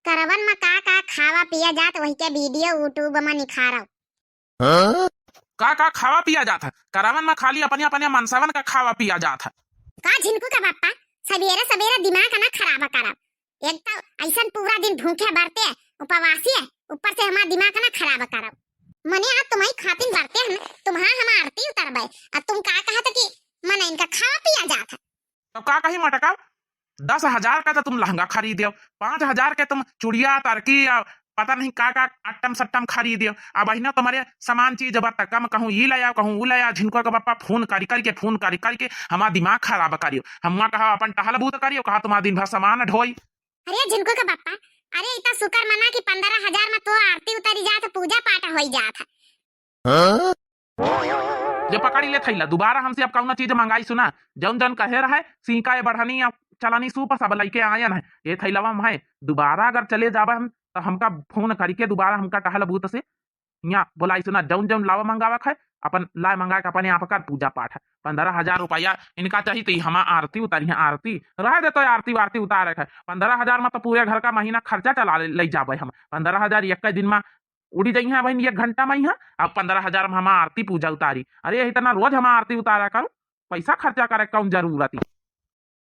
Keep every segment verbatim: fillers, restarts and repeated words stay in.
करवन में का का खावा पिया जात, वही के video YouTube में निखारव। हाँ? का का खावा पिया जात है? करवन में खाली अपने अपने मनसवन का खावा पिया जात है। का झिनकू का बापा, सबेरे सबेरे दिमाग ना खराब करब। एक तो ऐसन पूरा दिन भूखे बरते, उपवासी है, ऊपर से हमार दिमाग ना खराब करब। मने आज तुम्हारी खातिन बरते हैं, तुम्हार हम आरती उतरबे, और तुम का कहत कि मने इनका खावा पिया जात है। तो का कही मोटका, दस हजार का तो तुम लहंगा खरीद्यो, पाँच हजार के तुम चुड़िया, तरकी या पता नहीं का का अट्टम सट्टम खरीद्यो। अब अहिना तुम्हारे सामान चीज बा त कम कहूँ ई ले आओ, कहूँ ऊ ले आओ। झिनको के बापा फोन करी करी के, फोन करी करी के हमार दिमाग खराब करियो। हमुआ कहा अपन टहल बूत करियो, कहा तुम्हार दिन भर सामान ढोई। अरे झिनको के बापा, अरे इतना शुक्र मना कि पन्द्रह हजार में तो आरती उतारी जात, पूजा पाठ होई जात है। हाँ? ये पकड़ी ले थैला, दोबारा हमसे अब कौनो चीज मंगाई सुना। जौन जौन कहे रहे, सीका ये बढ़नी या चलनी सूप सब लइके आयन है। ये थैलवा में है, दोबारा अगर चले जाबे हम तो हमका फोन करके दोबारा हमका टहल बूत से यहाँ बोलाई सुना। जौन जौन लावा मंगावा है अपन लाए मंगा के अपने आप कर पूजा पाठ है। पन्द्रह हजार रुपया इनका चाहिए तो हमार आरती उतारी है, आरती रह दे तो आरती वारती उतारे है। पन्द्रह हजार में तो पूरे घर का महीना खर्चा चला ले, ले जाबे हम। पन्द्रह हजार एक दिन में उड़ी जइहा बहिन, एक घंटा में इहाँ। अब पन्द्रह हजार में हमार आरती पूजा उतारी। अरे, इतना रोज हमार आरती उतारा करू, पैसा खर्चा करे कौन जरूरत ही?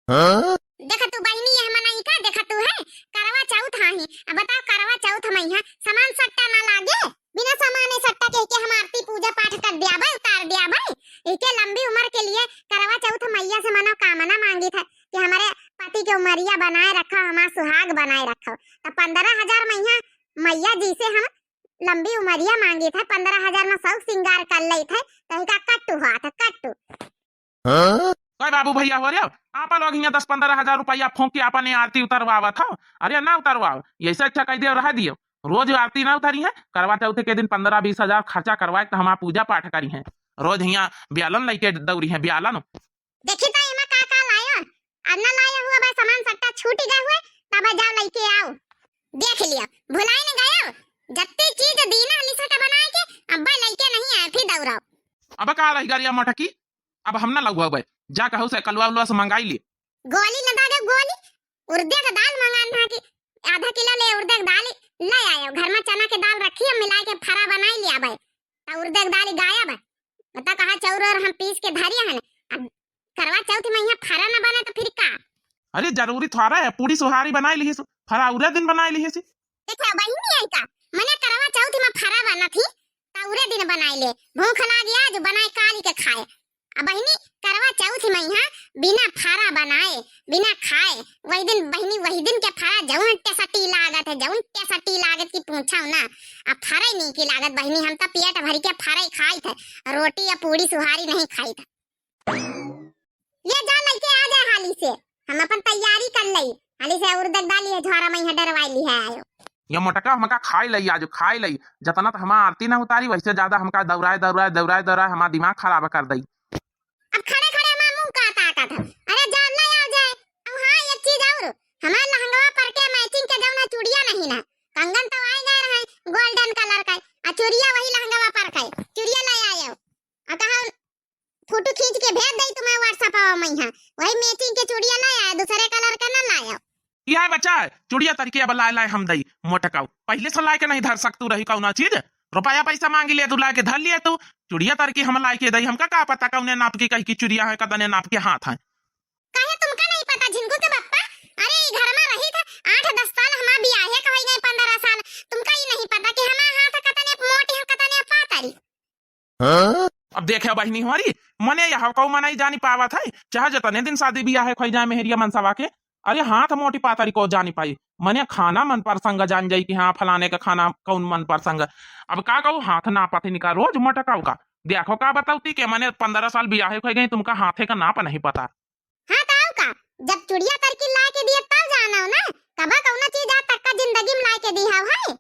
हाँ? देखा तू बहिनी, यह मनाई का देखा तू है, करवा चौथ हाँ ही। अब बताओ, करवा चौथ में यहाँ सामान सट्टा ना लागे, बिना सामाने सट्टा के, के हम आरती पूजा पाठ कर दिया भाई, उतार दिया भाई। एके लंबी उम्र के लिए करवा चौथ मैया से मनोकामना मांगी था कि हमारे पति के उमरिया बनाए रखो, हमारा सुहाग बनाए रखो। तो पन्द्रह हजार में यहाँ मैया जी से हम लंबी उमरिया मांगी था, पन्द्रह हजार में शौक सिंगार कर ले थे, तो इनका कट्टू हुआ था, कट्टू। हाँ? कोई बाबू भैया हो रे, आप लोग यहाँ दस पन्द्रह हजार रुपया फूंक के अपने आरती उतरवावत हो। अरे ना उतरवाओ, ऐसे अच्छा कह दियो, रह दियो। रोज आरती ना उतारी है, करवा चौथ के दिन पन्द्रह बीस हजार खर्चा करवाए तो हमार पूजा पाठ करी है। रोज यहाँ ब्यालन लेके दौरी है, ब्यालन। देखी तो एमा का का लायो, अब ना लायो हुआ बा सामान सट्टा छूट गए हुए, तब जाओ लेके आओ। देख लिया, भुलाई न गयो, जत्ती चीज दीना लिस्ट बनाए के, अब्बा लेके नहीं आए, फिर दौड़ाओ। अब का रही गरिया मोटकी, अब हम ना लगवाबे, जा कहू से कलवा उलवा से मंगाई ले। गोली न दागे गोली, उर्दे का दाल मंगान था कि आधा किलो ले उर्दे का दाल ले आयो, घर में चना के दाल रखी है, मिला के फरा बनाई लिया भाई। त उर्दे के दाल गायब है। बता कहा चाउर और हम पीस के धरिया है ना। अब करवा चौथ में यहाँ फरा न बने तो फिर का? अरे जरूरी थोड़ा है, पूरी सुहारी बनाई लिही सु, फरा उरे दिन बनाई लिही सी। देखा बहिनी है का, मने करवा चौथ में फरा बना थी, त उरे दिन बनाई ले। भूख लागी आज बनाए काली के खाए। अब बहिनी करवा चौथ में यहाँ बिना फरा बनाए, बिना खाए, वही दिन बहिनी, वही दिन के फरा जौन टेसटी लागत है, जौन टेसटी लागत की पूछो ना। अब फरा ही नहीं की लागत बहिनी, हम तो पेट भर के फरा ही खाई थे, रोटी या पूरी सुहारी नहीं खाई थे। ये जा लेके आ जाए हाली से, हम अपन तैयारी कर लई, हाली से उर्दक डाली है झोरा में यहाँ डरवाई ली है आयो। ये मोटका हमका खाई लई, आज खाई लई, जतना तो हमार आरती ना उतारी, वैसे ज्यादा हमका दौड़ाए, दौड़ाए, दौड़ाए, दौड़ाए हमार दिमाग खराब कर दई। अब खड़े खड़े हमार मुंह का ताकत है। अरे जा ले आओ जाए। अब हाँ, एक चीज और, हमार लहंगवा पर के मैचिंग के जौन है चूड़िया नहीं ना, कंगन तो आए गए रहे गोल्डन कलर का, आ चूड़िया वही लहंगवा पर के, चूड़िया ले आयो। आ कहा फोटो खींच के भेज दई तुम्हें WhatsApp में यहाँ, वही मैचिंग के चूड़िया ले आयो, दूसरे कलर का ना लायो। ई है बच्चा, चुड़िया तरकी अब लाए लाए हम दई मोटकाऊ। पहिले से लाए के नहीं धर सकतू रही कौनो चीज। रुपया पैसा मांगी ले तू, लाए के धर लिए तू। चुड़िया तरकी हम लाए के दई, हमका का पता कौने नाप की कही की चुड़िया है, कतने नाप के हाथ है। काहे तुमका नहीं पता झिनकू के बप्पा? अरे ई घर में रही था आठ दस साल, हमार बियाहे का होई गए पन्द्रह साल, तुमका ई नहीं पता कि हमार हाथ कतने मोटी है, कतने पातरी? हाँ? अब देखे बहिनी हमारी, मने यह कऊ मनई जानी पावत है, चाहे जतने दिन शादी बियाहे खोई जाए मेहरिया मनसवा के। अरे हाथ मोटी पातरी को जानी पाई, मने खाना मन परसंग जान जाई कि हाँ फलाने का खाना कौन मन परसंग। अब का कहू, हाथ नापत इनका रोज मोटकाऊ का। देखो का बताऊ ती के मने पन्द्रह साल बियाहे खोई गई, तुमका हाथे का नाप नहीं पता। हाँ तो आऊ का, जब चुड़िया तरकी लाए के दिए तब जानो ना, कबा कौनो चीज आज तक का जिंदगी में लाए के दी हाव है?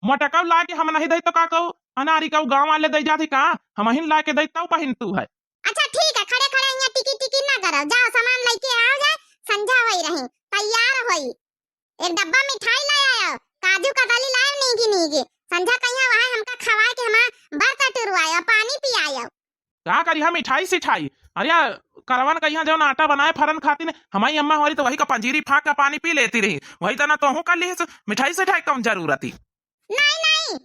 मोटकाऊ लाए के हम नहीं दई तो का कहू, अनारी कहू गाँव वाले दई जाती का, हमहिन लाए के दई तब पहिन तू है। अच्छा ठीक है, खड़े खड़े यहाँ टिकी टिकी ना करो, जाओ सामान लेके आओ जाए, संझा होई रही, तैयार होई। एक डब्बा मिठाई ले आयो, काजू कतली लाए नीगी नीगी, संझा कहिया वहाँ हमका खवाए के हमार बर्त टुरवायो, पानी पियायो। का करी हम मिठाई सिठाई? अरे करवन का यहाँ जौन आटा बनाए फरन खातिन, हमारी अम्मा हमारी तो वही का पंजीरी फाँक के पानी पी लेती रही, वही तना तोहू कर लिहिस, मिठाई सिठाई कौन जरूरत ही? नहीं, नहीं,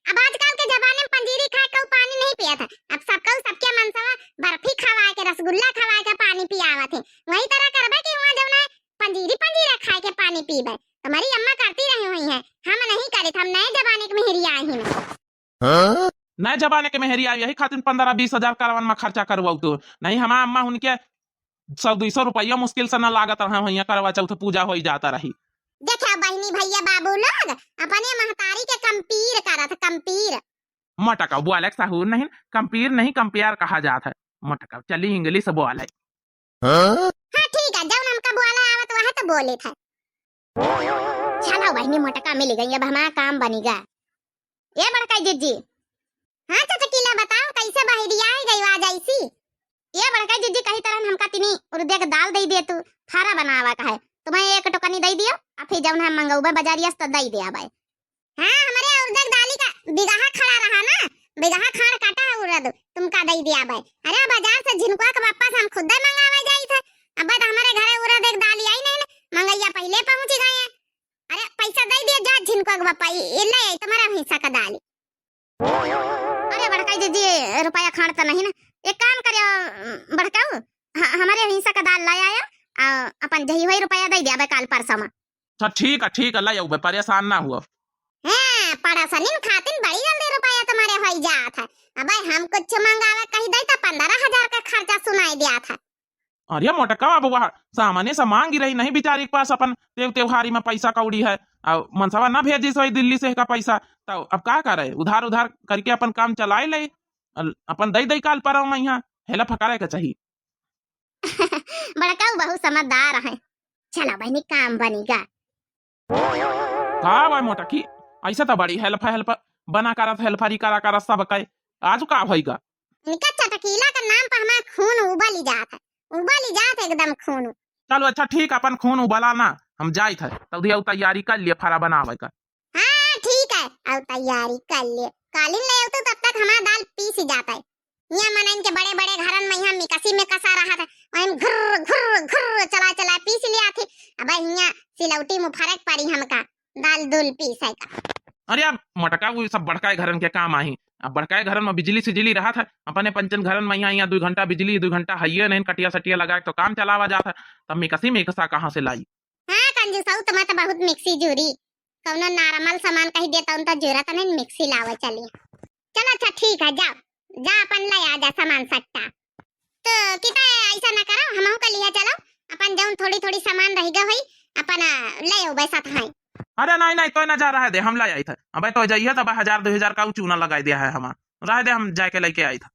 अब आजकल के जमाने में पंजीरी खाए के पानी नहीं पियत है। अब सब केहू सबके मनसवा बर्फी खवाए के, रसगुल्ला खवाए के पानी पियावत है। वही तरह करबे कि वहाँ जौन है पंजीरी, पंजीरा खाए के पानी पीबे। तुम्हारी अम्मा करती रही हुई है, हम नहीं करित, हम नए जमाने के मेहरी आई ही। नए जमाने के मेहरी आई, यही खातिर पन्द्रह बीस हजार करवन में खर्चा करवाऊ तू। नहीं, हमार अम्मा उनके सौ दुई सौ रुपया मुश्किल से न लागत रहा, वहीं करवा चौथ पूजा होई जाता रही। देखा बहिनी भैया बाबू लोग, अपने महतारी के compare करत, compare। मोटका बोले के सहूर नहीं, compare नहीं, compare कहा जात है। मोटका चली English बोले। हाँ ठीक है, जौन हमका बोला आवत वह तो बोले थे। चलो बहिनी मोटका मिल गई, अब हमारा काम बनी गा। ए बड़का जिज्जी। हाँ चटकीला बताओ, कैसे बहरिया गई आज ऐसी? ए बड़का जिज्जी, कही तरह हमका तिनी उर्दे के दाल दे दे तू, फारा बनावा का है, तुम्हें एक टोकनी दे दियो, आ फिर जौन हम मंगौबे बाजारिया से तो दे दे आबे। हाँ, हमरे उर्दे के दाली का बिगहा खड़ा रहा ना, बिगहा खाड़ काटा है उर्द, तुमका दे दिया आबे। अरे बाजार से झिनकुआ के पप्पा से हम खुदे मंगावे जाई थे, अब तो हमरे घरे उर्दे के दाली आई नहीं ना, मंगैया पहले पहुँच गए हैं। अरे पैसा दे दिया जा झिनकुआ के पप्पा, ये, ये ले आई तुम्हारा हिस्सा का दाली। अरे बड़का जिज्जी, रुपया खाड़ त नहीं ना, एक काम करियो बड़काऊ, ह-, हमारे हिस्सा का दाल ला आया, आ, अपन जही हुई रुपया दे दिया बे काल परसों में। अच्छा ठीक है, ठीक है, ला आऊ बे, परेशान ना हुआ। हाँ, पड़ोसनिन खातिन बड़ी जल्दी रुपया तुम्हारे होई जात है। अबे हम कुछ मंगावे कही दे तो पन्द्रह हजार का खर्चा सुनाई दिया था। अरे मोटका, अब वह सामने से मांगी रही नहीं बिचारी के पास अपन तेव त्योहारी में पैसा कौड़ी है, और मनसवा ना भेजी सोई दिल्ली से का पैसा, तो अब का करे, उधार उधार करके अपन काम चलाए ले, अल-, अपन दई दई काल पर मैं यहाँ हेल्प करे के चाहिए। बड़का बहुत समझदार है। चलो बहनी, काम बनी गा। का भाई मोटकी, ऐसे तो बड़ी हेल्प हेल्प बना करत, हेल्परी करा करत सब कहे, आज का होई गा? इनका चटकीला का नाम पर हमारा खून उबल ही जात है, उबल ही जात है एकदम खून। चलो अच्छा ठीक, अपन खून उबला ना, हम जाइत है, तब दिया तैयारी कर लिए फरा बनावे का। हाँ ठीक है, और तैयारी कर लिए, कालिन ले आऊ तो तब तक हमारा दाल पीस ही जाता है। यहाँ मनइन के बड़े बड़े घरन में यहाँ मिकसी में कसा रहा था, वहीं घुर्र घुर्र घुर्र चला चला पीस लिया थी। अब यहाँ सिलौटी में फर्क पड़ी हमका दाल दुल पीसे का। अरे अब मोटका वो सब बड़का घरन के काम आही, अब बड़का घरन में बिजली सिजली रहा था, अपने पंचन घरन में यहाँ यहाँ दो घंटा बिजली, दो घंटा हइये नहीं, कटिया सटिया लगा के तो काम चलावा जाता, तब मिकसी मिकसा कहाँ से लाई? हाँ कंजूसऊ, तुम्हें तो बहुत मिक्सी जूरी, कौनो normal सामान कही देता उन तो जरूरत नहीं मिक्सी लावे चली। चलो अच्छा ठीक है, जाओ, जा अपन ले आ जा सामान सट्टा। तो किता ऐसा ना करो, हमहू का लिया चलो, अपन जौन थोड़ी थोड़ी सामान रह गए होई, अपन, आ, ले आओ बैसा था। अरे नहीं नहीं, तो ना जा रहा दे, हम ले आई था। अबे तो जाइए तब हजार दो हजार का ऊ चूना लगाई दिया है हमार, रह दे, हम जाके लेके आई था।